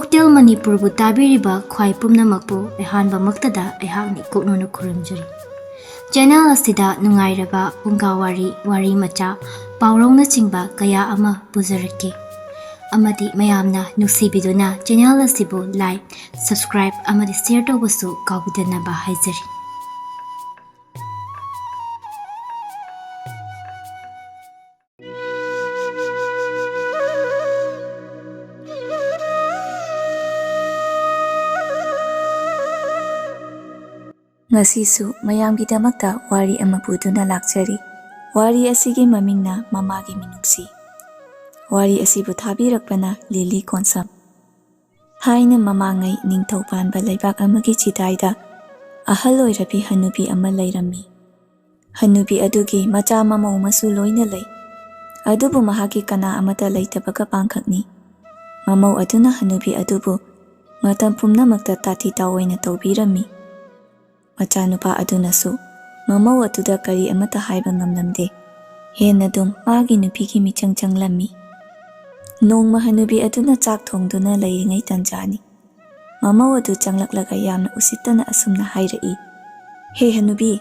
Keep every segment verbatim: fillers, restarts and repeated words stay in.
Hotel ꯃꯅꯤꯄꯨꯔꯕꯨ ꯇꯥꯕꯤꯔꯤꯕ ꯈ꯭ꯋꯥꯏ ꯄꯨꯝꯅꯃꯛꯄꯨ ꯑꯍꯥꯟꯕꯃꯛꯇꯗ ꯑꯩꯍꯥꯛꯅ ꯏꯀꯣꯛꯅꯅ ꯈꯨꯔꯨꯝꯖꯔꯤ꯫ ꯆꯦꯅꯦꯜ ꯑꯁꯤꯗ ꯅꯨꯡꯉꯥꯏꯔꯕ ꯐꯨꯡꯒꯥ ꯋꯥꯔꯤ, ꯋꯥꯔꯤ ꯃꯆꯥ, ꯄꯥꯎꯔꯧꯅꯆꯤꯡꯕ ꯀꯌꯥ ꯑꯃ ꯄꯨꯖꯔꯛꯀꯦ꯫ ꯑꯃꯗꯤ ꯃꯌꯥꯝꯅ ꯅꯨꯡꯁꯤꯕꯤꯗꯨꯅ ꯆꯦꯅꯦꯜ ꯑꯁꯤꯕꯨ like, subscribe ꯑꯃꯗꯤ share ꯇꯧꯕꯁꯨ ꯀꯥꯎꯕꯤꯗꯅꯕ ꯍꯥꯏꯖꯔꯤ꯫ ꯉꯁꯤꯁꯨ ꯃꯌꯥꯝꯒꯤꯗꯃꯛꯇ ꯋꯥꯔꯤ ꯑꯃ ꯄꯨꯗꯨꯅ ꯂꯥꯛꯆꯔꯤ꯫ ꯋꯥꯔꯤ ꯑꯁꯤꯒꯤ ꯃꯃꯤꯡꯅ ꯃꯃꯥꯒꯤ ꯃꯤꯅꯨꯡꯁꯤ꯫ ꯋꯥꯔꯤ ꯑꯁꯤꯕꯨ ꯊꯥꯕꯤꯔꯛꯄꯅ ꯂꯤꯂꯤ ꯀꯣꯟꯁꯝ꯫ ꯊꯥꯏꯅ ꯃꯃꯥꯡꯉꯩ ꯅꯤꯡꯊꯧ ꯄꯥꯟꯕ ꯂꯩꯕꯥꯛ ꯑꯃꯒꯤ ꯆꯤꯗꯥꯏꯗ ꯑꯍꯜ ꯑꯣꯏꯔꯕꯤ ꯍꯅꯨꯕꯤ ꯑꯃ ꯂꯩꯔꯝꯃꯤ꯫ ꯍꯅꯨꯕꯤ ꯑꯗꯨꯒꯤ ꯃꯆꯥ ꯃꯃꯧ ꯑꯃꯁꯨ ꯂꯣꯏꯅ ꯂꯩ꯫ ꯑꯗꯨꯕꯨ ꯃꯍꯥꯛꯀꯤ ꯀꯅꯥ ꯑꯃꯠꯇ ꯂꯩꯇꯕꯒ ꯄꯥꯡꯈꯛꯅꯤ꯫ ꯃꯃꯧ ꯑꯗꯨꯅ ꯍꯅꯨꯕꯤ ꯑꯗꯨꯕꯨ ꯃꯇꯝ ꯄꯨꯝꯅꯃꯛꯇ ꯇꯥꯊꯤ ꯇꯥꯑꯣꯏꯅ ꯇꯧꯕꯤꯔꯝꯃꯤ꯫ ꯃꯆꯥꯅꯨꯄꯥ ꯑꯗꯨꯅꯁꯨ ꯃꯃꯧ ꯑꯗꯨꯗ ꯀꯔꯤ ꯑꯃꯠꯇ ꯍꯥꯏꯕ ꯉꯝꯂꯝꯗꯦ꯫ ꯍꯦꯟꯅꯗꯨꯝ ꯃꯥꯒꯤ ꯅꯨꯄꯤꯒꯤ ꯃꯤꯆꯪ ꯆꯪꯂꯝꯃꯤ꯫ ꯅꯣꯡꯃ ꯍꯅꯨꯕꯤ ꯑꯗꯨꯅ ꯆꯥꯛ ꯊꯣꯡꯗꯨꯅ ꯂꯩꯔꯤꯉꯩ ꯇꯟꯖꯥꯅꯤ꯫ ꯃꯃꯧ ꯑꯗꯨ ꯆꯪꯂꯛꯂꯒ ꯌꯥꯝꯅ ꯎꯁꯤꯠꯇꯅ ꯑꯁꯨꯝꯅ ꯍꯥꯏꯔꯛꯏ, "ꯍꯦ ꯍꯅꯨꯕꯤ,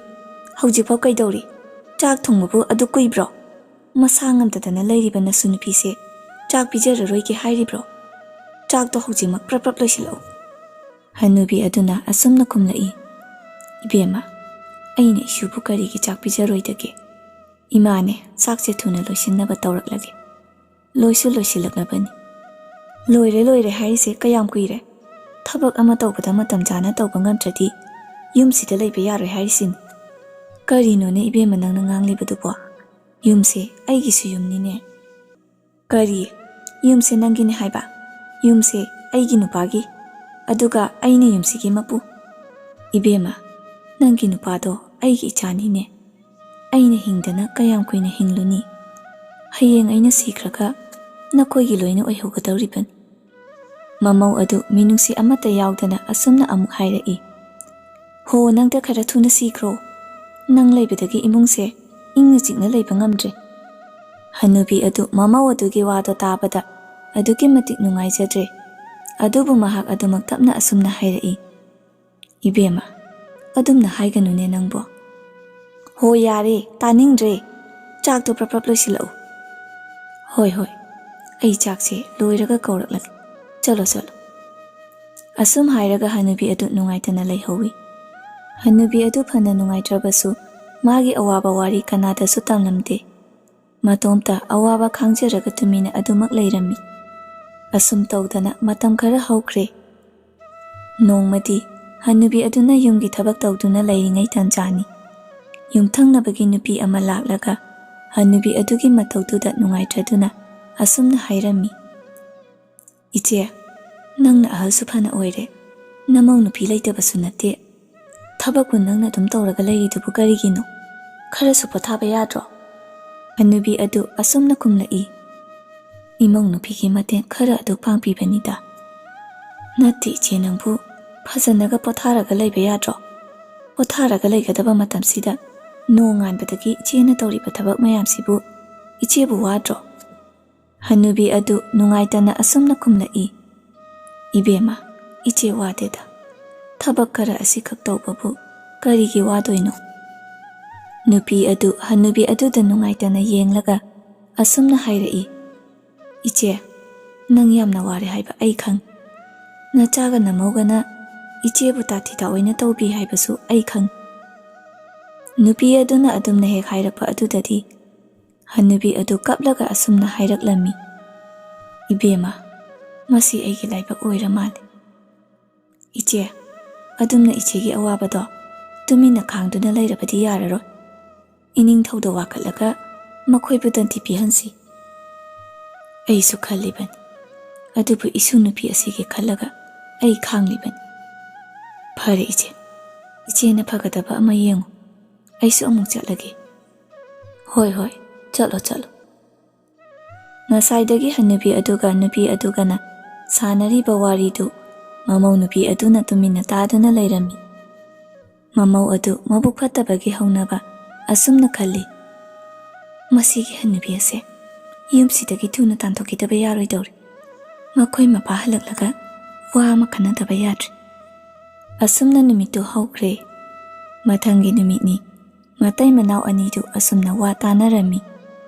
ꯍꯧꯖꯤꯛꯐꯥꯎ ꯀꯩꯗꯧꯔꯤ? ꯆꯥꯛ ꯊꯣꯡꯕꯕꯨ ꯑꯗꯨ ꯀꯨꯏꯕ꯭ꯔꯣ? ꯃꯁꯥ ꯉꯝꯗꯗꯅ ꯂꯩꯔꯤꯕ ꯅꯁꯨ ꯅꯨꯄꯤꯁꯦ ꯆꯥꯛ ꯄꯤꯖꯔꯔꯣꯏꯒꯦ ꯍꯥꯏꯔꯤꯕ꯭ꯔꯣ? ꯆꯥꯛꯇꯣ ꯍꯧꯖꯤꯛꯃꯛ ꯄ꯭ꯔꯞ ꯄ꯭ꯔꯞ ꯂꯣꯏꯁꯤꯜꯂꯛꯎ"꯫ ꯍꯅꯨꯕꯤ ꯑꯗꯨꯅ ꯑꯁꯨꯝꯅ ꯈꯨꯝꯂꯛꯏ, "ꯏꯕꯦꯝꯃ, ꯑꯩꯅ ꯏꯁꯨꯕꯨ ꯀꯔꯤꯒꯤ ꯆꯥꯛ ꯄꯤꯖꯔꯣꯏꯗꯒꯦ? ꯏꯃꯥꯅꯦ, ꯆꯥꯛꯁꯦ ꯊꯨꯅ ꯂꯣꯏꯁꯤꯟꯅꯕ ꯇꯧꯔꯛꯂꯒꯦ꯫ ꯂꯣꯏꯁꯨ ꯂꯣꯏꯁꯤꯜꯂꯛꯂꯕꯅꯤ"꯫ "ꯂꯣꯏꯔꯦ ꯂꯣꯏꯔꯦ ꯍꯥꯏꯔꯤꯁꯦ ꯀꯌꯥꯝ ꯀꯨꯏꯔꯦ? ꯊꯕꯛ ꯑꯃ ꯇꯧꯕꯗ ꯃꯇꯝ ꯆꯥꯅ ꯇꯧꯕ ꯉꯝꯗ꯭ꯔꯗꯤ ꯌꯨꯝꯁꯤꯗ ꯂꯩꯕ ꯌꯥꯔꯣꯏ ꯍꯥꯏꯔꯤꯁꯤꯅꯤ"꯫ "ꯀꯔꯤꯅꯣꯅꯦ ꯏꯕꯦꯝꯃ ꯅꯪꯅ ꯉꯥꯡꯂꯤꯕꯗꯨꯕꯣ? ꯌꯨꯝꯁꯦ ꯑꯩꯒꯤꯁꯨ ꯌꯨꯝꯅꯤꯅꯦ"꯫ "ꯀꯔꯤ? ꯌꯨꯝꯁꯦ ꯅꯪꯒꯤꯅꯤ ꯍꯥꯏꯕ? ꯌꯨꯝꯁꯦ ꯑꯩꯒꯤ ꯅꯨꯄꯥꯒꯤ, ꯑꯗꯨꯒ ꯑꯩꯅ ꯌꯨꯝꯁꯤꯒꯤ ꯃꯄꯨ"꯫ "ꯏꯕꯦꯝꯃ, ꯅꯪꯒꯤ ꯅꯨꯄꯥꯗꯣ ꯑꯩꯒꯤ ꯏꯆꯥꯅꯤꯅꯦ꯫ ꯑꯩꯅ ꯍꯤꯡꯗꯅ ꯀꯌꯥꯝ ꯀꯨꯏꯅ ꯍꯤꯡꯂꯨꯅꯤ? ꯍꯌꯦꯡ ꯑꯩꯅ ꯁꯤꯈ꯭ꯔꯒ ꯅꯈꯣꯏꯒꯤ ꯂꯣꯏꯅ ꯑꯣꯏꯍꯧꯒꯗꯧꯔꯤꯕꯅꯤ"꯫ ꯃꯃꯧ ꯑꯗꯨ ꯃꯤꯅꯨꯡꯁꯤ ꯑꯃꯠꯇ ꯌꯥꯎꯗꯅ ꯑꯁꯨꯝꯅ ꯑꯃꯨꯛ ꯍꯥꯏꯔꯛꯏ, "ꯍꯣ, ꯅꯪꯗ ꯈꯔ ꯊꯨꯅ ꯁꯤꯈ꯭ꯔꯣ꯫ ꯅꯪ ꯂꯩꯕꯗꯒꯤ ꯏꯃꯨꯡꯁꯦ ꯏꯪꯅ ꯆꯤꯛꯅ ꯂꯩꯕ ꯉꯝꯗ꯭ꯔꯦ"꯫ ꯍꯅꯨꯕꯤ ꯑꯗꯨ ꯃꯃꯧ ꯑꯗꯨꯒꯤ ꯋꯥꯗꯣ ꯇꯥꯕꯗ ꯑꯗꯨꯛꯀꯤ ꯃꯇꯤꯛ ꯅꯨꯡꯉꯥꯏꯖꯗ꯭ꯔꯦ꯫ ꯑꯗꯨꯕꯨ ꯃꯍꯥꯛ ꯑꯗꯨꯃꯛ ꯇꯞꯅ ꯑꯁꯨꯝꯅ ꯍꯥꯏꯔꯛꯏ, "ꯏꯕꯦꯝꯃ, ꯑꯗꯨꯝꯅ ꯍꯥꯏꯒꯅꯨꯅꯦ ꯅꯪꯕꯣ꯫ ꯍꯣ ꯌꯥꯔꯦ, ꯇꯥꯅꯤꯡꯗ꯭ꯔꯦ꯫ ꯆꯥꯛꯇꯣ ꯄ꯭ꯔꯞ ꯄ꯭ꯔꯞ ꯂꯣꯏꯁꯤꯜꯂꯛꯎ꯫" "ꯍꯣꯏ ꯍꯣꯏ, ꯑꯩ ꯆꯥꯛꯁꯦ ꯂꯣꯏꯔꯒ ꯀꯧꯔꯛꯂꯒꯦ꯫ ꯆꯠꯂꯣ ꯆꯠꯂꯣ꯫" ꯑꯁꯨꯝ ꯍꯥꯏꯔꯒ ꯍꯅꯨꯕꯤ ꯑꯗꯨ ꯅꯨꯡꯉꯥꯏꯇꯅ ꯂꯩꯍꯧꯏ꯫ ꯍꯅꯨꯕꯤ ꯑꯗꯨ ꯐꯅ ꯅꯨꯡꯉꯥꯏꯇ꯭ꯔꯕꯁꯨ ꯃꯥꯒꯤ ꯑꯋꯥꯕ ꯋꯥꯔꯤ ꯀꯅꯥꯗꯁꯨ ꯇꯝꯂꯝꯗꯦ꯫ ꯃꯇꯣꯝꯇ ꯑꯋꯥꯕ ꯈꯥꯡꯖꯔꯒ ꯇꯨꯃꯤꯟꯅ ꯑꯗꯨꯃꯛ ꯂꯩꯔꯝꯃꯤ꯫ ꯑꯁꯨꯝ ꯇꯧꯗꯅ ꯃꯇꯝ ꯈꯔ ꯍꯧꯈ꯭ꯔꯦ꯫ ꯅꯣꯡꯃꯗꯤ ꯍꯅꯨꯕꯤ ꯑꯗꯨꯅ ꯌꯨꯝꯒꯤ ꯊꯕꯛ ꯇꯧꯗꯨꯅ ꯂꯩꯔꯤꯉꯩ ꯇꯟꯖꯥꯅꯤ꯫ ꯌꯨꯝꯊꯪꯅꯕꯒꯤ ꯅꯨꯄꯤ ꯑꯃ ꯂꯥꯛꯂꯒ ꯍꯅꯨꯕꯤ ꯑꯗꯨꯒꯤ ꯃꯇꯧꯗꯨꯗ ꯅꯨꯡꯉꯥꯏꯇ꯭ꯔꯗꯨꯅ ꯑꯁꯨꯝꯅ ꯍꯥꯏꯔꯝꯃꯤ, "ꯏꯆꯦ, ꯅꯪꯅ ꯑꯍꯜꯁꯨ ꯐꯅ ꯑꯣꯏꯔꯦ, ꯅꯃꯧ ꯅꯨꯄꯤ ꯂꯩꯇꯕꯁꯨ ꯅꯠꯇꯦ꯫ ꯊꯕꯛꯄꯨ ꯅꯪꯅ ꯑꯗꯨꯝ ꯇꯧꯔꯒ ꯂꯩꯔꯤꯗꯨꯕꯨ ꯀꯔꯤꯒꯤꯅꯣ? ꯈꯔꯁꯨ ꯄꯣꯊꯥꯕ ꯌꯥꯗ꯭ꯔꯣ?" ꯍꯅꯨꯕꯤ ꯑꯗꯨ ꯑꯁꯨꯝꯅ ꯈꯨꯝꯂꯛꯏ, "ꯏꯃꯧ ꯅꯨꯄꯤꯒꯤ ꯃꯇꯦꯡ ꯈꯔ ꯑꯗꯨ ꯄꯥꯡꯕꯤꯕꯅꯤꯗ꯫ ꯅꯠꯇꯦ ꯏꯆꯦ, ꯅꯪꯕꯨ ꯐꯖꯅꯒ ꯄꯣꯊꯥꯔꯒ ꯂꯩꯕ ꯌꯥꯗ꯭ꯔꯣ? ꯄꯣꯊꯥꯔꯒ ꯂꯩꯒꯗꯕ ꯃꯇꯝꯁꯤꯗ ꯅꯣꯡꯉꯥꯟꯕꯗꯒꯤ ꯏꯆꯦꯅ ꯇꯧꯔꯤꯕ ꯊꯕꯛ ꯃꯌꯥꯝꯁꯤꯕꯨ ꯏꯆꯦꯕꯨ ꯋꯥꯗ꯭ꯔꯣ?" ꯍꯅꯨꯕꯤ ꯑꯗꯨ ꯅꯨꯡꯉꯥꯏꯇꯅ ꯑꯁꯨꯝꯅ ꯈꯨꯝꯂꯛꯏ, "ꯏꯕꯦꯝꯃ, ꯏꯆꯦ ꯋꯥꯗꯦꯗ꯫ ꯊꯕꯛ ꯈꯔ ꯑꯁꯤꯈꯛ ꯇꯧꯕꯕꯨ ꯀꯔꯤꯒꯤ ꯋꯥꯗꯣꯏꯅꯣ?" ꯅꯨꯄꯤ ꯑꯗꯨ ꯍꯅꯨꯕꯤ ꯑꯗꯨꯗ ꯅꯨꯡꯉꯥꯏꯇꯅ ꯌꯦꯡꯂꯒ ꯑꯁꯨꯝꯅ ꯍꯥꯏꯔꯛꯏ, "ꯏꯆꯦ, ꯅꯪ ꯌꯥꯝꯅ ꯋꯥꯔꯦ ꯍꯥꯏꯕ ꯑꯩ ꯈꯪ꯫ ꯅꯆꯥꯒ ꯅꯃꯧꯒꯅ ꯏꯆꯦꯕꯨ ꯇꯥꯊꯤ ꯇꯥꯑꯣꯏꯅ ꯇꯧꯕꯤ ꯍꯥꯏꯕꯁꯨ ꯑꯩ ꯈꯪ꯫" ꯅꯨꯄꯤ ꯑꯗꯨꯅ ꯑꯗꯨꯝꯅ ꯍꯦꯛ ꯍꯥꯏꯔꯛꯄ ꯑꯗꯨꯗꯗꯤ ꯍꯅꯨꯕꯤ ꯑꯗꯨ ꯀꯞꯂꯒ ꯑꯁꯨꯝꯅ ꯍꯥꯏꯔꯛꯂꯝꯃꯤ, "ꯏꯕꯦꯝꯃ, ꯃꯁꯤ ꯑꯩꯒꯤ ꯂꯥꯏꯕꯛ ꯑꯣꯏꯔ ꯃꯥꯜꯂꯦ꯫ ꯏꯆꯦ, ꯑꯗꯨꯝꯅ ꯏꯆꯦꯒꯤ ꯑꯋꯥꯕꯗꯣ ꯇꯨꯃꯤꯟꯅ ꯈꯥꯡꯗꯨꯅ ꯂꯩꯔꯕꯗꯤ ꯌꯥꯔꯔꯣꯏ꯫ ꯏꯅꯤꯡꯊꯧꯗ ꯋꯥꯀꯠꯂꯒ ꯃꯈꯣꯏꯕꯨ ꯗꯟꯗꯤ ꯄꯤꯍꯟꯁꯤ꯫" "ꯑꯩꯁꯨ ꯈꯜꯂꯤꯕꯅꯤ, ꯑꯗꯨꯕꯨ ꯏꯁꯨ ꯅꯨꯄꯤ ꯑꯁꯤꯒꯤ ꯈꯜꯂꯒ ꯑꯩ ꯈꯥꯡꯂꯤꯕꯅꯤ꯫" "ꯐꯔꯦ ꯏꯆꯦ, ꯏꯆꯦꯅ ꯐꯒꯗꯕ ꯑꯃ ꯌꯦꯡꯉꯨ꯫ ꯑꯩꯁꯨ ꯑꯃꯨꯛ ꯆꯠꯂꯒꯦ꯫" "ꯍꯣꯏ ꯍꯣꯏ, ꯆꯠꯂꯣ ꯆꯠꯂꯣ꯫" ꯉꯁꯥꯏꯗꯒꯤ ꯍꯟꯅꯨꯕꯤ ꯑꯗꯨꯒ ꯅꯨꯄꯤ ꯑꯗꯨꯒꯅ ꯁꯥꯟꯅꯔꯤꯕ ꯋꯥꯔꯤꯗꯨ ꯃꯃꯧ ꯅꯨꯄꯤ ꯑꯗꯨꯅ ꯇꯨꯃꯤꯟꯅ ꯇꯥꯗꯨꯅ ꯂꯩꯔꯝꯃꯤ꯫ ꯃꯃꯧ ꯑꯗꯨ ꯃꯕꯨꯛ ꯐꯠꯇꯕꯒꯤ ꯍꯧꯅꯕ ꯑꯁꯨꯝꯅ ꯈꯜꯂꯤ, "ꯃꯁꯤꯒꯤ ꯍꯟꯅꯨꯕꯤ ꯑꯁꯦ ꯌꯨꯝꯁꯤꯗꯒꯤ ꯊꯨꯅ ꯇꯥꯟꯊꯣꯛꯈꯤꯗꯕ ꯌꯥꯔꯣꯏꯗꯧꯔꯤ꯫ ꯃꯈꯣꯏ ꯃꯄꯥ ꯍꯜꯂꯛꯂꯒ ꯋꯥ ꯑꯃ ꯈꯟꯅꯗꯕ ꯌꯥꯗ꯭ꯔꯦ꯫ ꯑꯁꯨꯝꯅ ꯅꯨꯃꯤꯠꯇꯨ ꯍꯧꯈ꯭ꯔꯦ꯫ ꯃꯊꯪꯒꯤ ꯅꯨꯃꯤꯠꯅꯤ꯫ ꯃꯇꯩ ꯃꯅꯥꯎ ꯑꯅꯤꯗꯨ ꯑꯁꯨꯝꯅ ꯋꯥ ꯇꯥꯅꯔꯝꯃꯤ꯫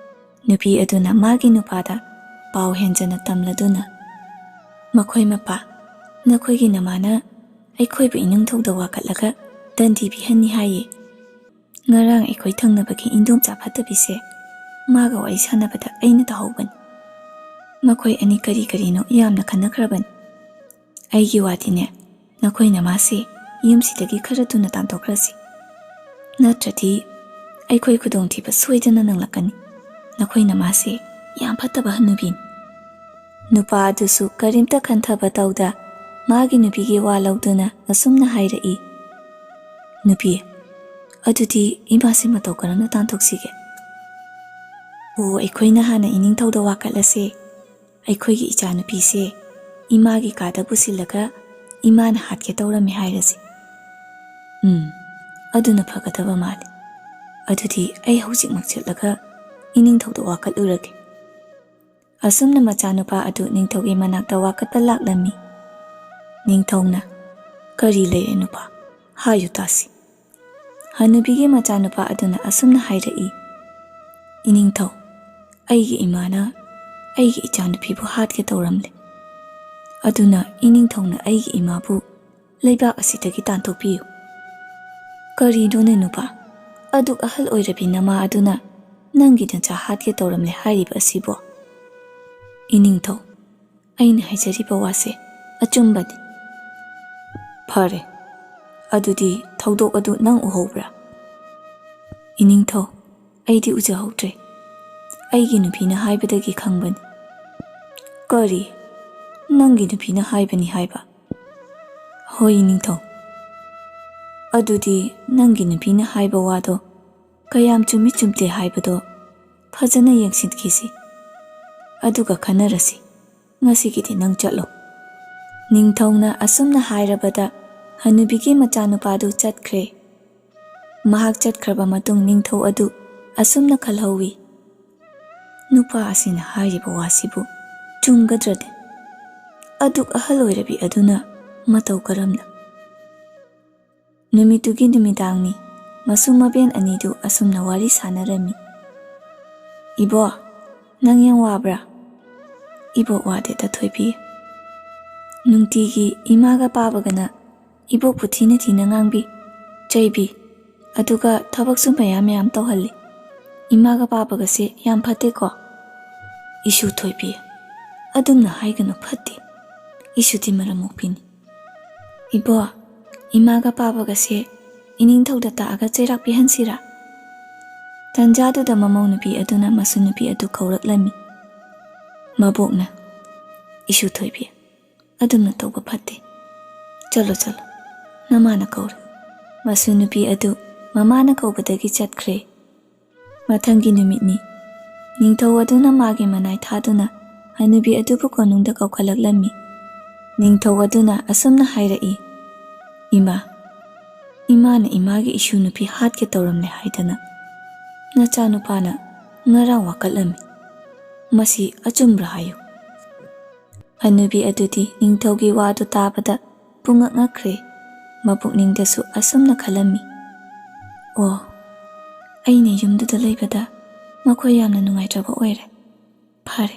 ꯅꯨꯄꯤ ꯑꯗꯨꯅ ꯃꯥꯒꯤ ꯅꯨꯄꯥꯗ ꯄꯥꯎ ꯍꯦꯟꯖꯅ ꯇꯝꯂꯗꯨꯅ, "ꯃꯈꯣꯏ ꯃꯄꯥ, ꯅꯈꯣꯏꯒꯤ ꯅꯃꯥꯅ ꯑꯩꯈꯣꯏꯕꯨ ꯏꯅꯤꯡꯊꯧꯗ ꯋꯥꯀꯠꯂꯒ ꯗꯟꯗꯤ ꯄꯤꯍꯟꯅꯤ ꯍꯥꯏꯌꯦ꯫ ꯉꯔꯥꯡ ꯑꯩꯈꯣꯏ ꯊꯪꯅꯕꯒꯤ ꯏꯟꯗꯣꯝꯆꯥ ꯐꯠꯇꯕꯤꯁꯦ ꯃꯥꯒ ꯋꯥꯔꯤ ꯁꯥꯟꯅꯕꯗ ꯑꯩꯅ ꯇꯥꯍꯧꯕꯅꯤ꯫ ꯃꯈꯣꯏ ꯑꯅꯤ ꯀꯔꯤ ꯀꯔꯤꯅꯣ ꯌꯥꯝꯅ ꯈꯟꯅꯈ꯭ꯔꯕꯅꯤ꯫ ꯑꯩꯒꯤ ꯋꯥꯗꯤꯅꯦ, ꯅꯈꯣꯏ ꯅꯃꯥꯁꯦ ꯌꯨꯝꯁꯤꯗꯒꯤ ꯈꯔ ꯊꯨꯅ ꯇꯥꯟꯊꯣꯛꯈ꯭ꯔꯁꯤ꯫ ꯅꯠꯇ꯭ꯔꯗꯤ ꯑꯩꯈꯣꯏ ꯈꯨꯗꯣꯡꯊꯤꯕ ꯁꯣꯏꯗꯅ ꯅꯪꯂꯛꯀꯅꯤ꯫ ꯅꯈꯣꯏ ꯅꯃꯥꯁꯦ ꯌꯥꯝ ꯐꯠꯇꯕ ꯍꯅꯨꯕꯤꯅꯤ꯫" ꯅꯨꯄꯥ ꯑꯗꯨꯁꯨ ꯀꯔꯤꯝꯇ ꯈꯟꯊꯕ ꯇꯧꯗ ꯃꯥꯒꯤ ꯅꯨꯄꯤꯒꯤ ꯋꯥ ꯂꯧꯗꯨꯅ ꯑꯁꯨꯝꯅ ꯍꯥꯏꯔꯛꯏ, "ꯅꯨꯄꯤ, ꯑꯗꯨꯗꯤ ꯏꯃꯥꯁꯦ ꯃꯇꯧ ꯀꯔꯝꯅ ꯇꯥꯟꯊꯣꯛꯁꯤꯒꯦ?" "ꯑꯣ, ꯑꯩꯈꯣꯏꯅ ꯍꯥꯟꯅ ꯏꯅꯤꯡꯊꯧꯗ ꯋꯥꯀꯠꯂꯁꯦ꯫ ꯑꯩꯈꯣꯏꯒꯤ ꯏꯆꯥꯅꯨꯄꯤꯁꯦ ꯏꯃꯥꯒꯤ ꯀꯥꯗ ꯄꯨꯁꯤꯜꯂꯒ ꯏꯃꯥꯅ ꯍꯥꯠꯀꯦ ꯇꯧꯔꯝꯃꯦ ꯍꯥꯏꯔꯁꯤ꯫" "ꯎꯝ, ꯑꯗꯨꯅ ꯐꯒꯗꯕ ꯃꯥꯜꯂꯤ꯫ ꯑꯗꯨꯗꯤ ꯑꯩ ꯍꯧꯖꯤꯛꯃꯛ ꯆꯠꯂꯒ ꯏꯅꯤꯡꯊꯧꯗ ꯋꯥꯀꯠꯂꯨꯔꯒꯦ꯫" ꯑꯁꯨꯝꯅ ꯃꯆꯥꯅꯨꯄꯥ ꯑꯗꯨ ꯅꯤꯡꯊꯧꯒꯤ ꯃꯅꯥꯛꯇ ꯋꯥꯀꯠꯄ ꯂꯥꯛꯂꯝꯃꯤ꯫ ꯅꯤꯡꯊꯧꯅ, "ꯀꯔꯤ ꯂꯩꯔꯦ ꯅꯨꯄꯥ? ꯍꯥꯏꯌꯨ ꯇꯥꯁꯤ꯫" ꯍꯅꯨꯕꯤꯒꯤ ꯃꯆꯥꯅꯨꯄꯥ ꯑꯗꯨꯅ ꯑꯁꯨꯝꯅ ꯍꯥꯏꯔꯛꯏ, "ꯏꯅꯤꯡꯊꯧ, ꯑꯩꯒꯤ ꯏꯃꯥꯅ ꯑꯩꯒꯤ ꯏꯆꯥꯅꯨꯄꯤꯕꯨ ꯍꯥꯠꯀꯦ ꯇꯧꯔꯝꯂꯦ꯫ ꯑꯗꯨꯅ ꯏꯅꯤꯡꯊꯧꯅ ꯑꯩꯒꯤ ꯏꯃꯥꯕꯨ ꯂꯩꯕꯥꯛ ꯑꯁꯤꯗꯒꯤ ꯇꯥꯟꯊꯣꯛꯄꯤꯌꯨ꯫" "ꯀꯔꯤꯅꯣꯅꯦ ꯅꯨꯄꯥ? ꯑꯗꯨꯛ ꯑꯍꯜ ꯑꯣꯏꯔꯕꯤ ꯅꯃꯥ ꯑꯗꯨꯅ ꯅꯪꯒꯤ ꯅꯆꯥ ꯍꯥꯠꯀꯦ ꯇꯧꯔꯝꯂꯦ ꯍꯥꯏꯔꯤꯕ ꯑꯁꯤꯕꯣ?" "ꯏꯅꯤꯡꯊꯧ, ꯑꯩꯅ ꯍꯥꯏꯖꯔꯤꯕ ꯋꯥꯁꯦ ꯑꯆꯨꯝꯕꯅꯤ꯫" "ꯐꯔꯦ, ꯑꯗꯨꯗꯤ ꯊꯧꯗꯣꯛ ꯑꯗꯨ ꯅꯪ ꯎꯍꯧꯕ꯭ꯔꯥ?" "ꯏꯅꯤꯡꯊꯧ, ꯑꯩꯗꯤ ꯎꯖꯍꯧꯗ꯭ꯔꯦ꯫ ꯑꯩꯒꯤ ꯅꯨꯄꯤꯅ ꯍꯥꯏꯕꯗꯒꯤ ꯈꯪꯕꯅꯤ꯫" "ꯀꯔꯤ? ꯅꯪꯒꯤ ꯅꯨꯄꯤꯅ ꯍꯥꯏꯕꯅꯤ ꯍꯥꯏꯕ?" "ꯍꯣꯏ, ꯏꯅꯤꯡꯊꯧ꯫" "ꯑꯗꯨꯗꯤ ꯅꯪꯒꯤ ꯅꯨꯄꯤꯅ ꯍꯥꯏꯕ ꯋꯥꯗꯣ ꯀꯌꯥꯝ ꯆꯨꯝꯃꯤ ꯆꯨꯝꯗꯦ ꯍꯥꯏꯕꯗꯣ ꯐꯖꯅ ꯌꯦꯡꯁꯤꯟꯈꯤꯁꯤ꯫ ꯑꯗꯨꯒ ꯈꯟꯅꯔꯁꯤ꯫ ꯉꯁꯤꯒꯤꯗꯤ ꯅꯪ ꯆꯠꯂꯣ꯫" ꯅꯤꯡꯊꯧꯅ ꯑꯁꯨꯝꯅ ꯍꯥꯏꯔꯕꯗ ꯍꯅꯨꯕꯤꯒꯤ ꯃꯆꯥꯅꯨꯄꯥꯗꯨ ꯆꯠꯈ꯭ꯔꯦ꯫ ꯃꯍꯥꯛ ꯆꯠꯈ꯭ꯔꯕ ꯃꯇꯨꯡ ꯅꯤꯡꯊꯧ ꯑꯗꯨ ꯑꯁꯨꯝꯅ ꯈꯜꯍꯧꯋꯤ, "ꯅꯨꯄꯥ ꯑꯁꯤꯅ ꯍꯥꯏꯔꯤꯕ ꯋꯥꯁꯤꯕꯨ ꯆꯨꯝꯒꯗ꯭ꯔꯗꯦ? ꯑꯗꯨꯛ ꯑꯍꯜ ꯑꯣꯏꯔꯕꯤ ꯑꯗꯨꯅ ꯃꯇꯧ ꯀꯔꯝꯅ? ꯅꯨꯃꯤꯠꯇꯨꯒꯤ ꯅꯨꯃꯤꯗꯥꯡꯅꯤ꯫ ꯃꯁꯨ ꯃꯕꯦꯟ ꯑꯅꯤꯗꯨ ꯑꯁꯨꯝꯅ ꯋꯥꯔꯤ ꯁꯥꯟꯅꯔꯝꯃꯤ꯫ "ꯏꯕꯣ, ꯅꯪ ꯌꯥꯝ ꯋꯥꯕ꯭ꯔꯥ?" "ꯏꯕꯣꯛ ꯋꯥꯗꯦꯗ ꯊꯣꯏꯕꯤ꯫ ꯅꯨꯡꯇꯤꯒꯤ ꯏꯃꯥꯒ ꯄꯥꯕꯒꯅ ꯏꯕꯣꯛꯄꯨ ꯊꯤꯅ ꯊꯤꯅ ꯉꯥꯡꯕꯤ, ꯆꯩꯕꯤ, ꯑꯗꯨꯒ ꯊꯕꯛꯁꯨ ꯃꯌꯥꯝ ꯃꯌꯥꯝ ꯇꯧꯍꯜꯂꯤ꯫ ꯏꯃꯥꯒ ꯄꯥꯕꯒꯁꯦ ꯌꯥꯝ ꯐꯠꯇꯦꯀꯣ?" "ꯏꯁꯨ ꯊꯣꯏꯕꯤ, ꯑꯗꯨꯝꯅ ꯍꯥꯏꯒꯅꯨ, ꯐꯠꯇꯦ꯫ ꯏꯁꯨꯗꯤ ꯃꯔꯝ ꯃꯣꯛꯄꯤꯅꯤ꯫" "ꯏꯕꯣ, ꯏꯃꯥꯒ ꯄꯥꯕꯒꯁꯦ ꯏꯅꯤꯡꯊꯧꯗ ꯇꯥꯛꯑꯒ ꯆꯩꯔꯥꯛ ꯄꯤꯍꯟꯁꯤꯔꯥ?" ꯇꯟꯖꯥꯗꯨꯗ ꯃꯃꯧ ꯅꯨꯄꯤ ꯑꯗꯨꯅ ꯃꯁꯨ ꯅꯨꯄꯤ ꯑꯗꯨ ꯀꯧꯔꯛꯂꯝꯃꯤ꯫ ꯃꯕꯣꯛꯅ, "ꯏꯁꯨ ꯊꯣꯏꯕꯤ, ꯑꯗꯨꯝꯅ ꯇꯧꯕ ꯐꯠꯇꯦ꯫ ꯆꯠꯂꯣ, ꯆꯠꯂꯣ, ꯅꯃꯥꯅ ꯀꯧꯔꯦ꯫" ꯃꯁꯨ ꯅꯨꯄꯤ ꯑꯗꯨ ꯃꯃꯥꯅ ꯀꯧꯕꯗꯒꯤ ꯆꯠꯈ꯭ꯔꯦ꯫ ꯃꯊꯪꯒꯤ ꯅꯨꯃꯤꯠꯅꯤ꯫ ꯅꯤꯡꯊꯧ ꯑꯗꯨꯅ ꯃꯥꯒꯤ ꯃꯅꯥꯏ ꯊꯥꯗꯨꯅ ꯍꯅꯨꯕꯤ ꯑꯗꯨꯕꯨ ꯀꯣꯅꯨꯡꯗ ꯀꯧꯈꯠꯂꯛꯂꯝꯃꯤ꯫ ꯅꯤꯡꯊꯧ ꯑꯗꯨꯅ ꯑꯁꯨꯝꯅ ꯍꯥꯏꯔꯛꯏ, "ꯏꯃꯥ, ꯏꯃꯥꯅ ꯏꯃꯥꯒꯤ ꯏꯁꯨ ꯅꯨꯄꯤ ꯍꯥꯠꯀꯦ ꯇꯧꯔꯝꯂꯦ ꯍꯥꯏꯗꯅ ꯅꯆꯥꯅꯨꯄꯥꯅ ꯉꯔꯥꯡ ꯋꯥꯀꯠꯂꯝꯃꯤ꯫ ꯃꯁꯤ ꯑꯆꯨꯝꯕ꯭ꯔꯥ ꯍꯥꯏꯌꯨ?" ꯍꯅꯨꯕꯤ ꯑꯗꯨꯗꯤ ꯅꯤꯡꯊꯧꯒꯤ ꯋꯥꯗꯨ ꯇꯥꯕꯗ ꯄꯨꯡꯉꯛ ꯉꯛꯈ꯭ꯔꯦ꯫ ꯃꯄꯨꯛꯅꯤꯡꯗꯁꯨ ꯑꯁꯨꯝꯅ ꯈꯜꯂꯝꯃꯤ, "ꯑꯣ, ꯑꯩꯅ ꯌꯨꯝꯗꯨꯗ ꯂꯩꯕꯗ ꯃꯈꯣꯏ ꯌꯥꯝꯅ ꯅꯨꯡꯉꯥꯏꯇ꯭ꯔꯕ ꯑꯣꯏꯔꯦ꯫ ꯐꯔꯦ,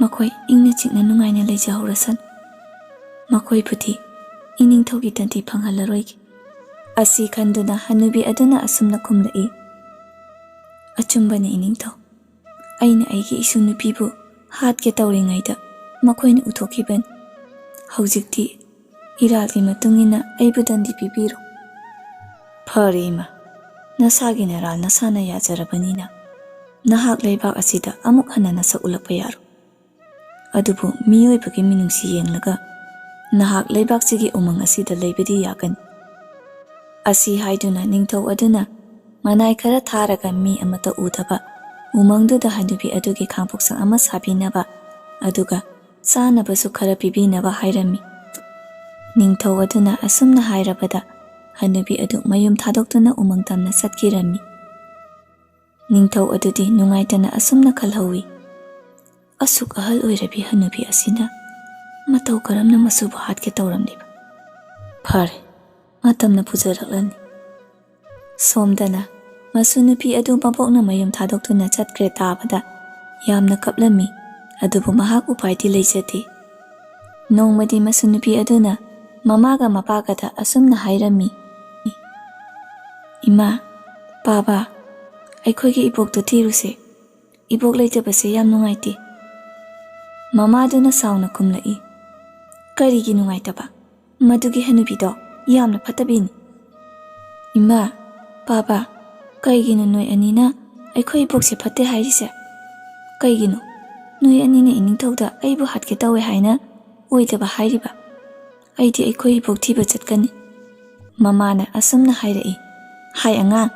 ꯃꯈꯣꯏ ꯏꯪꯅ ꯆꯤꯛꯅ ꯅꯨꯡꯉꯥꯏꯅ ꯂꯩꯖꯍꯧꯔꯁꯅꯨ꯫ ꯃꯈꯣꯏꯕꯨꯗꯤ ꯏꯅꯤꯡꯊꯧꯒꯤ ꯇꯟꯊꯤ ꯐꯪꯍꯜꯂꯔꯣꯏꯒꯦ꯫" ꯑꯁꯤ ꯈꯟꯗꯨꯅ ꯍꯅꯨꯕꯤ ꯑꯗꯨꯅ ꯑꯁꯨꯝꯅ ꯈꯨꯝꯂꯛꯏ, "ꯑꯆꯨꯝꯕꯅꯤ ꯏꯅꯤꯡꯊꯧ, ꯑꯩꯅ ꯑꯩꯒꯤ ꯏꯁꯨ ꯅꯨꯄꯤꯕꯨ ꯍꯥꯠꯀꯦ ꯇꯧꯔꯤꯉꯩꯗ ꯃꯈꯣꯏꯅ ꯎꯊꯣꯛꯈꯤꯕꯅꯤ꯫ ꯍꯧꯖꯤꯛꯇꯤ ꯏꯔꯥꯜꯒꯤ ꯃꯇꯨꯡ ꯏꯟꯅ ꯑꯩꯕꯨ ꯗꯟꯗꯤ ꯄꯤꯕꯤꯔꯣ꯫" "ꯐꯔꯦ ꯏꯃꯥ, ꯅꯁꯥꯒꯤ ꯅꯔꯥꯜ ꯅꯁꯥꯅ ꯌꯥꯖꯔꯕꯅꯤꯅ ꯅꯍꯥꯛ ꯂꯩꯕꯥꯛ ꯑꯁꯤꯗ ꯑꯃꯨꯛ ꯍꯟꯅ ꯅꯁꯛ ꯎꯠꯂꯛꯄ ꯌꯥꯔꯣꯏ꯫ ꯑꯗꯨꯕꯨ ꯃꯤꯑꯣꯏꯕꯒꯤ ꯃꯤꯅꯨꯡꯁꯤ ꯌꯦꯡꯂꯒ ꯅꯍꯥꯛ ꯂꯩꯕꯥꯛꯁꯤꯒꯤ ꯎꯃꯪ ꯑꯁꯤꯗ ꯂꯩꯕꯗꯤ ꯌꯥꯒꯅꯤ꯫" ꯑꯁꯤ ꯍꯥꯏꯗꯨꯅ ꯅꯤꯡꯊꯧ ꯑꯗꯨꯅ ꯃꯅꯥꯏ ꯈꯔ ꯊꯥꯔꯒ ꯃꯤ ꯑꯃꯠꯇ ꯎꯗꯕ ꯎꯃꯪꯗꯨꯗ ꯍꯅꯨꯕꯤ ꯑꯗꯨꯒꯤ ꯈꯥꯡꯄꯣꯛꯁꯪ ꯑꯃ ꯁꯥꯕꯤꯅꯕ, ꯑꯗꯨꯒ ꯆꯥꯅꯕꯁꯨ ꯈꯔ ꯄꯤꯕꯤꯅꯕ ꯍꯥꯏꯔꯝꯃꯤ꯫ ꯅꯤꯡꯊꯧ ꯑꯗꯨꯅ ꯑꯁꯨꯝꯅ ꯍꯥꯏꯔꯕꯗ ꯍꯅꯨꯕꯤ ꯑꯗꯨ ꯃꯌꯨꯝ ꯊꯥꯗꯣꯛꯇꯨꯅ ꯎꯃꯪ ꯇꯝꯅ ꯆꯠꯈꯤꯔꯝꯃꯤ꯫ ꯅꯤꯡꯊꯧ ꯑꯗꯨꯗꯤ ꯅꯨꯡꯉꯥꯏꯇꯅ ꯑꯁꯨꯝꯅ ꯈꯜꯍꯧꯏ, "ꯑꯁꯨꯛ ꯑꯍꯜ ꯑꯣꯏꯔꯕꯤ ꯍꯅꯨꯕꯤ ꯑꯁꯤꯅ ꯃꯇꯧ ꯀꯔꯝꯅ ꯃꯁꯨꯕꯨ ꯍꯥꯠꯀꯦ ꯇꯧꯔꯝꯂꯤꯕ? ꯐꯔꯦ, ꯃꯇꯝꯅ ꯄꯨꯖꯔꯛꯂꯅꯤ꯫ ꯁꯣꯝꯗꯅ ꯃꯁꯨ ꯅꯨꯄꯤ ꯑꯗꯨ ꯃꯕꯣꯛꯅ ꯃꯌꯨꯝ ꯊꯥꯗꯣꯛꯇꯨꯅ ꯆꯠꯈ꯭ꯔꯦ ꯇꯥꯕꯗ ꯌꯥꯝꯅ ꯀꯞꯂꯝꯃꯤ꯫ ꯑꯗꯨꯕꯨ ꯃꯍꯥꯛ ꯎꯄꯥꯏꯗꯤ ꯂꯩꯖꯗꯦ꯫ ꯅꯣꯡꯃꯗꯤ ꯃꯁꯨ ꯅꯨꯄꯤ ꯑꯗꯨꯅ ꯃꯃꯥꯒ ꯃꯄꯥꯒꯗ ꯑꯁꯨꯝꯅ ꯍꯥꯏꯔꯝꯃꯤ, "ꯏꯃꯥ, ꯄꯥꯕ, ꯑꯩꯈꯣꯏꯒꯤ ꯏꯕꯣꯛꯇꯨ ꯊꯤꯔꯨꯁꯦ꯫ ꯏꯕꯣꯛ ꯂꯩꯇꯕꯁꯦ ꯌꯥꯝ ꯅꯨꯡꯉꯥꯏꯇꯦ꯫" ꯃꯃꯥꯗꯨꯅ ꯁꯥꯎꯅ ꯈꯨꯝꯂꯛꯏ, "ꯀꯔꯤꯒꯤ ꯅꯨꯡꯉꯥꯏꯇꯕ? ꯃꯗꯨꯒꯤ ꯍꯅꯨꯕꯤꯗꯣ ꯌꯥꯝꯅ ꯐꯠꯇꯕꯤꯅꯤ꯫" "ꯏꯃꯥ, ꯄꯥꯕ, ꯀꯩꯒꯤꯅꯣ ꯅꯣꯏ ꯑꯅꯤꯅ ꯑꯩꯈꯣꯏ ꯏꯕꯣꯛꯁꯦ ꯐꯠꯇꯦ ꯍꯥꯏꯔꯤꯁꯦ? ꯀꯩꯒꯤꯅꯣ ꯅꯣꯏ ꯑꯅꯤꯅ ꯏꯅꯤꯡꯊꯧꯗ ꯑꯩꯕꯨ ꯍꯥꯠꯀꯦ ꯇꯧꯋꯦ ꯍꯥꯏꯅ ꯑꯣꯏꯗꯕ ꯍꯥꯏꯔꯤꯕ? ꯑꯩꯗꯤ ꯑꯩꯈꯣꯏ ꯏꯕꯣꯛ ꯊꯤꯕ ꯆꯠꯀꯅꯤ꯫" ꯃꯃꯥꯅ ꯑꯁꯨꯝꯅ ꯍꯥꯏꯔꯛꯏ, "ꯍꯥꯏ ꯑꯉꯥꯡ,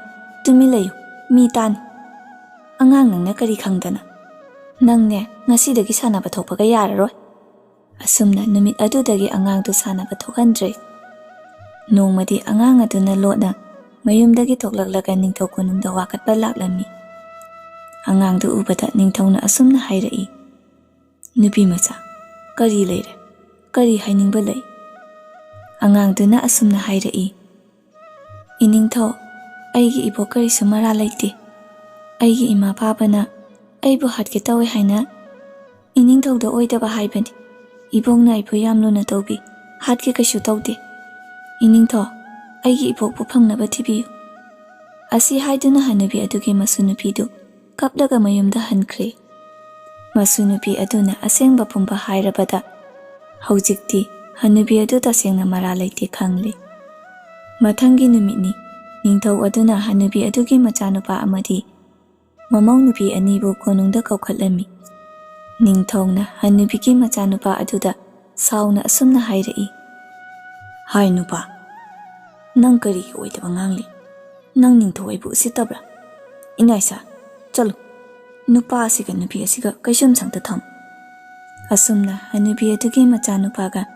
ꯇꯨꯃꯤꯟ ꯂꯩꯌꯨ, ꯃꯤ ꯇꯥꯅꯤ꯫ ꯑꯉꯥꯡ ꯅꯪꯅ ꯀꯔꯤ ꯈꯪꯗꯅ? ꯅꯪꯅꯦ ꯉꯁꯤꯗꯒꯤ ꯁꯥꯟꯅꯕ ꯊꯣꯛꯄꯒ ꯌꯥꯔꯔꯣꯏ꯫" ꯑꯁꯨꯝꯅ ꯅꯨꯃꯤꯠ ꯑꯗꯨꯗꯒꯤ ꯑꯉꯥꯡꯗꯨ ꯁꯥꯟꯅꯕ ꯊꯣꯛꯍꯟꯗ꯭ꯔꯦ꯫ ꯅꯣꯡꯃꯗꯤ ꯑꯉꯥꯡ ꯑꯗꯨꯅ ꯂꯣꯠꯅ ꯃꯌꯨꯝꯗꯒꯤ ꯊꯣꯛꯂꯛꯂꯒ ꯅꯤꯡꯊꯧ ꯀꯣꯅꯨꯡꯗ ꯋꯥꯀꯠꯄ ꯂꯥꯛꯂꯝꯃꯤ꯫ ꯑꯉꯥꯡꯗꯨ ꯎꯕꯗ ꯅꯤꯡꯊꯧꯅ ꯑꯁꯨꯝꯅ ꯍꯥꯏꯔꯛꯏ, "ꯅꯨꯄꯤ ꯃꯆꯥ, ꯀꯔꯤ ꯂꯩꯔꯦ? ꯀꯔꯤ ꯍꯥꯏꯅꯤꯡꯕ ꯂꯩ?" ꯑꯉꯥꯡꯗꯨꯅ ꯑꯁꯨꯝꯅ ꯍꯥꯏꯔꯛꯏ, "ꯏꯅꯤꯡꯊꯧ, ꯑꯩꯒꯤ ꯏꯕꯣꯛ ꯀꯔꯤꯁꯨ ꯃꯔꯥ ꯂꯩꯇꯦ꯫ ꯑꯩꯒꯤ ꯏꯃꯥ ꯄꯥꯕꯅ ꯑꯩꯕꯨ ꯍꯥꯠꯀꯦ ꯇꯧꯋꯦ ꯍꯥꯏꯅ ꯏꯅꯤꯡꯊꯧꯗ ꯑꯣꯏꯗꯕ ꯍꯥꯏꯕꯅꯤ꯫ ꯏꯕꯣꯛꯅ ꯑꯩꯕꯨ ꯌꯥꯝ ꯂꯨꯅ ꯇꯧꯕꯤ꯫ ꯍꯥꯠꯀꯦ ꯀꯩꯁꯨ ꯇꯧꯗꯦ꯫ ꯏꯅꯤꯡꯊꯧ, ꯑꯩꯒꯤ ꯏꯕꯣꯛꯄꯨ ꯐꯪꯅꯕ ꯊꯤꯕꯤꯌꯨ꯫" ꯑꯁꯤ ꯍꯥꯏꯗꯨꯅ ꯍꯅꯨꯕꯤ ꯑꯗꯨꯒꯤ ꯃꯁꯨ ꯅꯨꯄꯤꯗꯨ ꯀꯞꯂꯒ ꯃꯌꯨꯝꯗ ꯍꯟꯈ꯭ꯔꯦ꯫ ꯃꯁꯨ ꯅꯨꯄꯤ ꯑꯗꯨꯅ ꯑꯁꯦꯡꯕ ꯄꯨꯝꯕ ꯍꯥꯏꯔꯕꯗ ꯍꯧꯖꯤꯛꯇꯤ ꯍꯅꯨꯕꯤ ꯑꯗꯨ ꯇꯁꯦꯡꯅ ꯃꯔꯥ ꯂꯩꯇꯦ ꯈꯪꯂꯦ꯫ ꯃꯊꯪꯒꯤ ꯅꯨꯃꯤꯠꯅꯤ꯫ ꯅꯤꯡꯊꯧ ꯑꯗꯨꯅ ꯍꯅꯨꯕꯤ ꯑꯗꯨꯒꯤ ꯃꯆꯥꯅꯨꯄꯥ ꯑꯃꯗꯤ ꯃꯃꯧ ꯅꯨꯄꯤ ꯑꯅꯤꯕꯨ ꯀꯣꯅꯨꯡꯗ ꯀꯧꯈꯠꯂꯝꯃꯤ꯫ ꯅꯤꯡꯊꯧꯅ ꯍꯅꯨꯕꯤꯒꯤ ꯃꯆꯥꯅꯨꯄꯥ ꯑꯗꯨꯗ ꯁꯥꯎꯅ ꯑꯁꯨꯝꯅ ꯍꯥꯏꯔꯛꯏ, "ꯍꯥꯏ ꯅꯨꯄꯥ, ꯅꯪ ꯀꯔꯤꯒꯤ ꯑꯣꯏꯗꯕ ꯉꯥꯡꯂꯤ? ꯅꯪ ꯅꯤꯡꯊꯧ ꯑꯩꯕꯨ ꯎꯁꯤꯠꯇꯕ꯭ꯔꯥ? ꯏꯅꯥꯏꯁꯥ, ꯆꯠꯂꯨ, ꯅꯨꯄꯥ ꯑꯁꯤꯒ ꯅꯨꯄꯤ ꯑꯁꯤꯒ ꯀꯩꯁꯨꯝꯁꯪꯗ ꯊꯝꯃꯨ꯫" ꯑꯁꯨꯝꯅ ꯍꯅꯨꯕꯤ ꯑꯗꯨꯒꯤ ꯃꯆꯥꯅꯨꯄꯥꯒ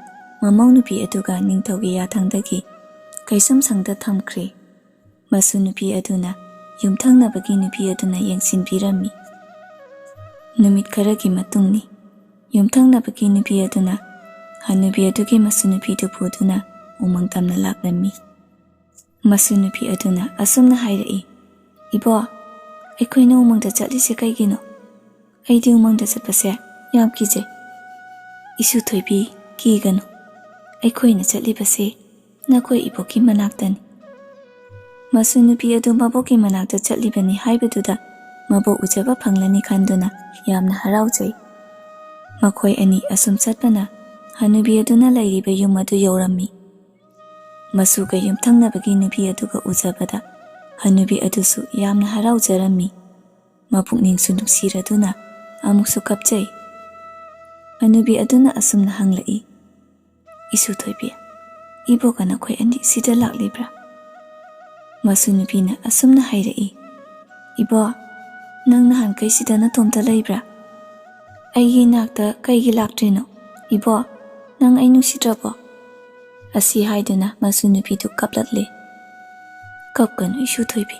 ꯃꯃꯧ ꯅꯨꯄꯤ ꯑꯗꯨꯒ ꯅꯤꯡꯊꯧꯒꯤ ꯌꯥꯊꯪꯗꯒꯤ ꯀꯩꯁꯨꯝꯁꯪꯗ ꯊꯝꯈ꯭ꯔꯦ꯫ ꯃꯁꯨ ꯅꯨꯄꯤ ꯑꯗꯨꯅ ꯌꯨꯝꯊꯪꯅꯕꯒꯤ ꯅꯨꯄꯤ ꯑꯗꯨꯅ ꯌꯦꯡꯁꯤꯟꯕꯤꯔꯝꯃꯤ꯫ ꯅꯨꯃꯤꯠ ꯈꯔꯒꯤ ꯃꯇꯨꯡꯅꯤ꯫ ꯌꯨꯝꯊꯪꯅꯕꯒꯤ ꯅꯨꯄꯤ ꯑꯗꯨꯅ ꯍꯅꯨꯕꯤ ꯑꯗꯨꯒꯤ ꯃꯁꯨ ꯅꯨꯄꯤꯗꯨ ꯄꯨꯗꯨꯅ ꯎꯃꯪ ꯇꯝꯅ ꯂꯥꯛꯂꯝꯃꯤ꯫ ꯃꯁꯨ ꯅꯨꯄꯤ ꯑꯗꯨꯅ ꯑꯁꯨꯝꯅ ꯍꯥꯏꯔꯛꯏ, "ꯏꯕꯣ, ꯑꯩꯈꯣꯏꯅ ꯎꯃꯪꯗ ꯆꯠꯂꯤꯁꯦ ꯀꯩꯒꯤꯅꯣ? ꯑꯩꯗꯤ ꯎꯃꯪꯗ ꯆꯠꯄꯁꯦ ꯌꯥꯝ ꯀꯤꯖꯩ꯫" "ꯏꯁꯨ ꯊꯣꯏꯕꯤ, ꯀꯤꯒꯅꯨ꯫ ꯑꯩꯈꯣꯏꯅ ꯆꯠꯂꯤꯕꯁꯦ ꯅꯈꯣꯏ ꯏꯕꯣꯛꯀꯤ ꯃꯅꯥꯛꯇꯅꯤ꯫" ꯃꯁꯨ ꯅꯨꯄꯤ ꯑꯗꯨ ꯃꯕꯣꯛꯀꯤ ꯃꯅꯥꯛꯇ ꯆꯠꯂꯤꯕꯅꯤ ꯍꯥꯏꯕꯗꯨꯗ ꯃꯕꯣꯛ ꯎꯖꯕ ꯐꯪꯂꯅꯤ ꯈꯟꯗꯨꯅ ꯌꯥꯝꯅ ꯍꯔꯥꯎꯖꯩ꯫ ꯃꯈꯣꯏ ꯑꯅꯤ ꯑꯁꯨꯝ ꯆꯠꯄꯅ ꯍꯅꯨꯕꯤ ꯑꯗꯨꯅ ꯂꯩꯔꯤꯕ ꯌꯨꯝ ꯑꯗꯨ ꯌꯧꯔꯝꯃꯤ꯫ ꯃꯁꯨꯒ ꯌꯨꯝꯊꯪꯅꯕꯒꯤ ꯅꯨꯄꯤ ꯑꯗꯨꯒ ꯎꯖꯕꯗ ꯍꯅꯨꯕꯤ ꯑꯗꯨꯁꯨ ꯌꯥꯝꯅ ꯍꯔꯥꯎꯖꯔꯝꯃꯤ꯫ ꯃꯄꯨꯛꯅꯤꯡꯁꯨ ꯅꯨꯡꯁꯤꯔꯗꯨꯅ ꯑꯃꯨꯛꯁꯨ ꯀꯞꯆꯩ꯫ ꯍꯅꯨꯕꯤ ꯑꯗꯨꯅ ꯑꯁꯨꯝꯅ ꯍꯪꯂꯛꯏ, "ꯏꯁꯨ ꯊꯣꯏꯕꯤ, ꯏꯕꯣꯛꯀ ꯅꯈꯣꯏ ꯑꯅꯤ ꯁꯤꯗ ꯂꯥꯛꯂꯤꯕ꯭ꯔꯥ?" ꯃꯁꯨ ꯅꯨꯄꯤꯅ ꯑꯁꯨꯝꯅ ꯍꯥꯏꯔꯛꯏ, "ꯏꯕꯣ, ꯅꯪ ꯅꯍꯥꯟꯈꯩ ꯁꯤꯗ ꯅꯇꯣꯝꯇ ꯂꯩꯕ꯭ꯔꯥ? ꯑꯩꯒꯤ ꯏꯅꯥꯛꯇ ꯀꯩꯒꯤ ꯂꯥꯛꯇ꯭ꯔꯤꯅꯣ? ꯏꯕꯣ, ꯅꯪ ꯑꯩ ꯅꯨꯡꯁꯤꯗ꯭ꯔꯕꯣ?" ꯑꯁꯤ ꯍꯥꯏꯗꯨꯅ ꯃꯁꯨ ꯅꯨꯄꯤꯗꯨ ꯀꯞꯂꯛꯂꯦ꯫ "ꯀꯞꯀꯅꯨ ꯏꯁꯨ ꯊꯣꯏꯕꯤ,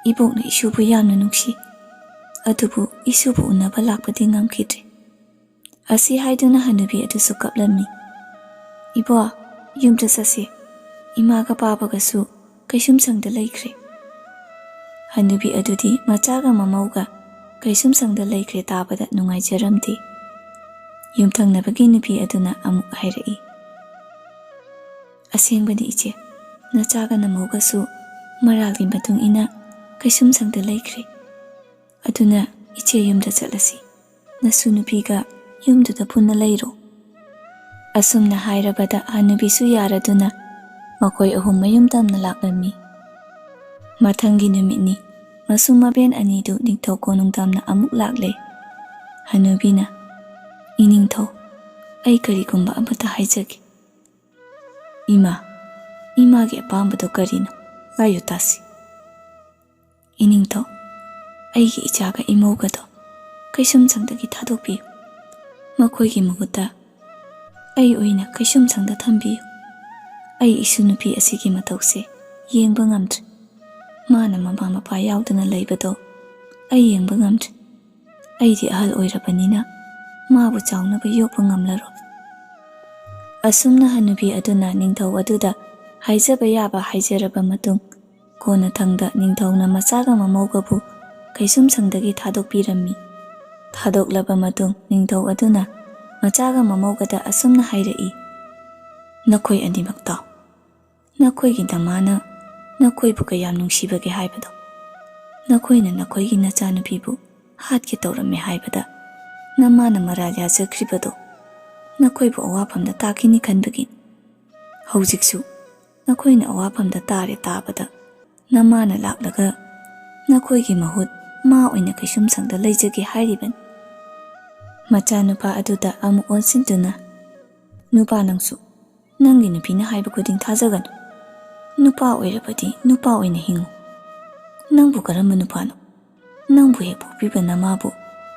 ꯏꯕꯣꯛꯅ ꯏꯁꯨꯕꯨ ꯌꯥꯝꯅ ꯅꯨꯡꯁꯤ, ꯑꯗꯨꯕꯨ ꯏꯁꯨꯕꯨ ꯎꯅꯕ ꯂꯥꯛꯄꯗꯤ ꯉꯝꯈꯤꯗ꯭ꯔꯦ꯫" ꯑꯁꯤ ꯍꯥꯏꯗꯨꯅ ꯍꯅꯨꯕꯤ ꯑꯗꯨꯁꯨ ꯀꯞꯂꯝꯃꯤ꯫ "ꯏꯕꯣ, ꯌꯨꯝꯗ ꯆꯠꯁꯤ꯫ ꯏꯃꯥꯒ ꯄꯥꯕꯒꯁꯨ ꯀꯩꯁꯨꯝꯁꯪꯗ ꯂꯩꯈ꯭ꯔꯦ꯫" ꯍꯅꯨꯕꯤ ꯑꯗꯨꯗꯤ ꯃꯆꯥꯒ ꯃꯃꯧꯒ ꯀꯩꯁꯨꯝꯁꯪꯗ ꯂꯩꯈ꯭ꯔꯦ ꯇꯥꯕꯗ ꯅꯨꯡꯉꯥꯏꯖꯔꯝꯗꯦ꯫ ꯌꯨꯝꯊꯪꯅꯕꯒꯤ ꯅꯨꯄꯤ ꯑꯗꯨꯅ ꯑꯃꯨꯛ ꯍꯥꯏꯔꯛꯏ, "ꯑꯁꯦꯡꯕꯅꯤ ꯏꯆꯦ, ꯅꯆꯥꯒ ꯅꯃꯧꯒꯁꯨ ꯃꯔꯥꯜꯒꯤ ꯃꯇꯨꯡ ꯏꯟꯅ ꯀꯩꯁꯨꯝꯁꯪꯗ ꯂꯩꯈ꯭ꯔꯦ꯫ ꯑꯗꯨꯅ ꯏꯆꯦ ꯌꯨꯝꯗ ꯆꯠꯂꯁꯤ꯫ ꯅꯁꯨ ꯅꯨꯄꯤꯒ ꯌꯨꯝꯗꯨꯗ ꯄꯨꯟꯅ ꯂꯩꯔꯣ꯫" ꯑꯁꯨꯝꯅ ꯍꯥꯏꯔꯕꯗ ꯍꯅꯨꯕꯤꯁꯨ ꯌꯥꯔꯗꯨꯅ ꯃꯈꯣꯏ ꯑꯍꯨꯝ ꯃꯌꯨꯝ ꯇꯝꯅ ꯂꯥꯛꯂꯝꯃꯤ꯫ ꯃꯊꯪꯒꯤ ꯅꯨꯃꯤꯠꯅꯤ꯫ ꯃꯁꯨ ꯃꯕꯦꯟ ꯑꯅꯤꯗꯨ ꯅꯤꯡꯊꯧ ꯀꯣꯅꯨꯡ ꯇꯝꯅ ꯑꯃꯨꯛ ꯂꯥꯛꯂꯦ꯫ ꯍꯅꯨꯕꯤꯅ, "ꯏꯅꯤꯡꯊꯧ, ꯑꯩ ꯀꯔꯤꯒꯨꯝꯕ ꯑꯃꯠꯇ ꯍꯥꯏꯖꯒꯦ꯫" "ꯏꯃꯥ, ꯏꯃꯥꯒꯤ ꯑꯄꯥꯝꯕꯗꯣ ꯀꯔꯤꯅꯣ? ꯍꯥꯏꯌꯨ ꯇꯥꯁꯤ꯫" "ꯏꯅꯤꯡꯊꯧ, ꯑꯩꯒꯤ ꯏꯆꯥꯒ ꯏꯃꯧꯒꯗꯣ ꯀꯩꯁꯨꯝꯁꯪꯗꯒꯤ ꯊꯥꯗꯣꯛꯄꯤꯌꯨ꯫ ꯃꯈꯣꯏꯒꯤ ꯃꯍꯨꯠꯇ ꯑꯩ ꯑꯣꯏꯅ ꯀꯩꯁꯨꯝꯁꯪꯗ ꯊꯝꯕꯤꯌꯨ꯫ ꯑꯩ ꯏꯁꯨ ꯅꯨꯄꯤ ꯑꯁꯤꯒꯤ ꯃꯇꯧꯁꯦ ꯌꯦꯡꯕ ꯉꯝꯗ꯭ꯔꯦ꯫ ꯃꯥꯅ ꯃꯃꯥ ꯃꯄꯥ ꯌꯥꯎꯗꯅ ꯂꯩꯕꯗꯣ ꯑꯩ ꯌꯦꯡꯕ ꯉꯝꯗ꯭ꯔꯦ꯫ ꯑꯩꯗꯤ ꯑꯍꯜ ꯑꯣꯏꯔꯕꯅꯤꯅ ꯃꯥꯕꯨ ꯆꯥꯎꯅꯕ ꯌꯣꯛꯄ ꯉꯝꯂꯔꯣꯏ꯫" ꯑꯁꯨꯝꯅ ꯍꯅꯨꯕꯤ ꯑꯗꯨꯅ ꯅꯤꯡꯊꯧ ꯑꯗꯨꯗ ꯍꯥꯏꯖꯕ ꯌꯥꯕ ꯍꯥꯏꯖꯔꯕ ꯃꯇꯨꯡ, ꯀꯣꯟꯅꯊꯪꯗ ꯅꯤꯡꯊꯧꯅ ꯃꯆꯥꯒ ꯃꯃꯧꯒꯕꯨ ꯀꯩꯁꯨꯝꯁꯪꯗꯒꯤ ꯊꯥꯗꯣꯛꯄꯤꯔꯝꯃꯤ꯫ ꯊꯥꯗꯣꯛꯂꯕ ꯃꯇꯨꯡ ꯅꯤꯡꯊꯧ ꯑꯗꯨꯅ ꯃꯆꯥꯒ ꯃꯃꯧꯒꯗ ꯑꯁꯨꯝꯅ ꯍꯥꯏꯔꯛꯏ, "ꯅꯈꯣꯏ ꯑꯅꯤꯃꯛ ꯇꯥꯎ꯫ ꯅꯈꯣꯏꯒꯤ ꯅꯃꯥꯅ ꯅꯈꯣꯏꯕꯨ ꯀꯌꯥꯝ ꯅꯨꯡꯁꯤꯕꯒꯦ ꯍꯥꯏꯕꯗꯣ꯫ ꯅꯈꯣꯏꯅ ꯅꯈꯣꯏꯒꯤ ꯅꯆꯥꯅꯨꯄꯤꯕꯨ ꯍꯥꯠꯀꯦ ꯇꯧꯔꯝꯃꯦ ꯍꯥꯏꯕꯗ ꯅꯃꯥꯅ ꯃꯔꯥꯜ ꯌꯥꯖꯈ꯭ꯔꯤꯕꯗꯣ ꯅꯈꯣꯏꯕꯨ ꯑꯋꯥꯐꯝꯗ ꯇꯥꯛꯈꯤꯅꯤ ꯈꯟꯕꯒꯤꯅꯤ꯫ ꯍꯧꯖꯤꯛꯁꯨ ꯅꯈꯣꯏꯅ ꯑꯋꯥꯐꯝꯗ ꯇꯥꯔꯦ ꯇꯥꯕꯗ ꯅꯃꯥꯅ ꯂꯥꯛꯂꯒ ꯅꯈꯣꯏꯒꯤ ꯃꯍꯨꯠ ꯃꯥ ꯑꯣꯏꯅ ꯀꯩꯁꯨꯝꯁꯪꯗ ꯂꯩꯖꯒꯦ ꯍꯥꯏꯔꯤꯕꯅꯤ꯫" ꯃꯆꯥꯅꯨꯄꯥ ꯑꯗꯨꯗ ꯑꯃꯨꯛ ꯑꯣꯟꯁꯤꯟꯗꯨꯅ, "ꯅꯨꯄꯥ ꯅꯪꯁꯨ ꯅꯪꯒꯤ ꯅꯨꯄꯤꯅ ꯍꯥꯏꯕ ꯈꯨꯗꯤꯡ ꯊꯥꯖꯒꯅꯨ꯫ ꯅꯨꯄꯥ ꯑꯣꯏꯔꯕꯗꯤ ꯅꯨꯄꯥ ꯑꯣꯏꯅ ꯍꯤꯡꯉꯨ꯫ ꯅꯪꯕꯨ ꯀꯔꯝꯕ ꯅꯨꯄꯥꯅꯣ? ꯅꯪꯕꯨ ꯍꯦꯛ ꯄꯣꯛꯄꯤꯕ ꯅꯃꯥꯕꯨ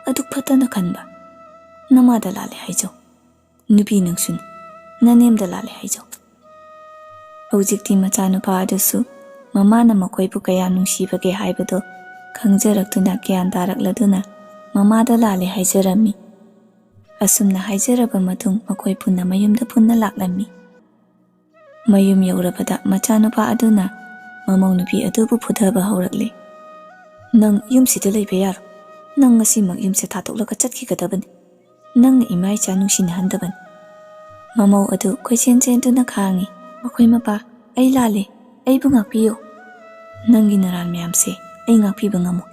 ꯑꯗꯨꯛ ꯐꯠꯇꯅ ꯈꯟꯕ? ꯅꯃꯥꯗ ꯂꯥꯜꯂꯦ ꯍꯥꯏꯖꯧ꯫ ꯅꯨꯄꯤ ꯅꯪꯁꯨꯅꯤ, ꯅꯅꯦꯝꯗ ꯂꯥꯜꯂꯦ ꯍꯥꯏꯖꯧ꯫" ꯍꯧꯖꯤꯛꯇꯤ ꯃꯆꯥꯅꯨꯄꯥ ꯑꯗꯨꯁꯨ ꯃꯃꯥꯅ ꯃꯈꯣꯏꯕꯨ ꯀꯌꯥ ꯅꯨꯡꯁꯤꯕꯒꯦ ꯍꯥꯏꯕꯗꯣ ꯈꯪꯖꯔꯛꯇꯨꯅ ꯒ꯭ꯌꯥꯟ ꯇꯥꯔꯛꯂꯗꯨꯅ ꯃꯃꯥꯗ ꯂꯥꯜꯂꯦ ꯍꯥꯏꯖꯔꯝꯃꯤ꯫ ꯑꯁꯨꯝꯅ ꯍꯥꯏꯖꯔꯕ ꯃꯇꯨꯡ ꯃꯈꯣꯏ ꯄꯨꯟꯅ ꯃꯌꯨꯝꯗ ꯄꯨꯟꯅ ꯂꯥꯛꯂꯝꯃꯤ꯫ ꯃꯌꯨꯝ ꯌꯧꯔꯕꯗ ꯃꯆꯥꯅꯨꯄꯥ ꯑꯗꯨꯅ ꯃꯃꯧ ꯅꯨꯄꯤ ꯑꯗꯨꯕꯨ ꯐꯨꯊꯕ ꯍꯧꯔꯛꯂꯦ꯫ "ꯅꯪ ꯌꯨꯝꯁꯤꯗ ꯂꯩꯕ ꯌꯥꯔꯣꯏ꯫ ꯅꯪ ꯉꯁꯤꯃꯛ ꯌꯨꯝꯁꯦ ꯊꯥꯗꯣꯛꯂꯒ ꯆꯠꯈꯤꯒꯗꯕꯅꯤ꯫ ꯅꯪꯅ ꯏꯃꯥ ꯏꯆꯥ ꯅꯨꯡꯁꯤꯅꯍꯟꯗꯕꯅꯤ꯫" ꯃꯃꯧ ꯑꯗꯨ ꯀꯣꯏꯆꯦꯟ ꯆꯦꯟꯗꯨꯅ ꯈꯥꯡꯉꯤ꯫ "ꯃꯈꯣꯏ ꯃꯄꯥ, ꯑꯩ ꯂꯥꯜꯂꯦ꯫ ꯑꯩꯕꯨ ꯉꯥꯛꯄꯤꯌꯨ꯫ ꯅꯪꯒꯤ ꯅꯔꯥꯟ ꯃꯌꯥꯝꯁꯦ ꯑꯩ ꯉꯥꯛꯄꯤꯕ ꯉꯝꯃꯣꯏ꯫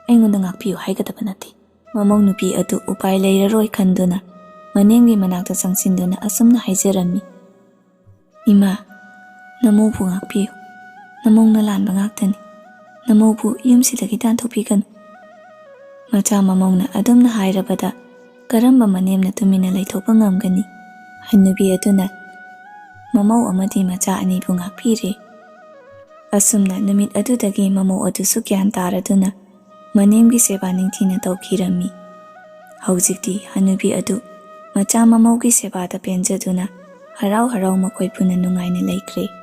ꯑꯩꯉꯣꯟꯗ ꯉꯥꯛꯄꯤꯌꯨ ꯍꯥꯏꯒꯗꯕ ꯅꯠꯇꯦ꯫" ꯃꯃꯧ ꯅꯨꯄꯤ ꯑꯗꯨ ꯎꯄꯥꯏ ꯂꯩꯔꯔꯣꯏ ꯈꯟꯗꯨꯅ ꯃꯅꯦꯝꯒꯤ ꯃꯅꯥꯛꯇ ꯆꯪꯁꯤꯟꯗꯨꯅ ꯑꯁꯨꯝꯅ ꯍꯥꯏꯖꯔꯝꯃꯤ, "ꯏꯃꯥ, ꯅꯃꯧꯕꯨ ꯉꯥꯛꯄꯤꯌꯨ꯫ ꯅꯃꯧꯅ ꯂꯥꯟꯕ ꯉꯥꯛꯇꯅꯤ꯫ ꯅꯃꯧꯕꯨ ꯌꯨꯝꯁꯤꯗꯒꯤ ꯇꯥꯟꯊꯣꯛꯄꯤꯒꯅꯨ꯫" ꯃꯆꯥ ꯃꯃꯧꯅ ꯑꯗꯨꯝꯅ ꯍꯥꯏꯔꯕꯗ ꯀꯔꯝꯕ ꯃꯅꯦꯝꯅ ꯇꯨꯃꯤꯟꯅ ꯂꯩꯊꯣꯛꯄ ꯉꯝꯒꯅꯤ? ꯍꯟꯅꯨꯕꯤ ꯑꯗꯨꯅ ꯃꯃꯧ ꯑꯃꯗꯤ ꯃꯆꯥ ꯑꯅꯤꯕꯨ ꯉꯥꯛꯄꯤꯔꯦ꯫ ꯑꯁꯨꯝꯅ ꯅꯨꯃꯤꯠ ꯑꯗꯨꯗꯒꯤ ꯃꯃꯧ ꯑꯗꯨꯁꯨ ꯒ꯭ꯌꯥꯟ ꯇꯥꯔꯗꯨꯅ ꯃꯅꯦꯝꯒꯤ ꯁꯦꯕꯥ ꯅꯤꯡꯊꯤꯅ ꯇꯧꯈꯤꯔꯝꯃꯤ꯫ ꯍꯧꯖꯤꯛꯇꯤ ꯍꯅꯨꯕꯤ ꯑꯗꯨ ꯃꯆꯥ ꯃꯃꯧꯒꯤ ꯁꯦꯕꯥꯗ ꯄꯦꯟꯖꯗꯨꯅ ꯍꯔꯥꯎ ꯍꯔꯥꯎ ꯃꯈꯣꯏ ꯄꯨꯟꯅ ꯅꯨꯡꯉꯥꯏꯅ ꯂꯩꯈ꯭ꯔꯦ꯫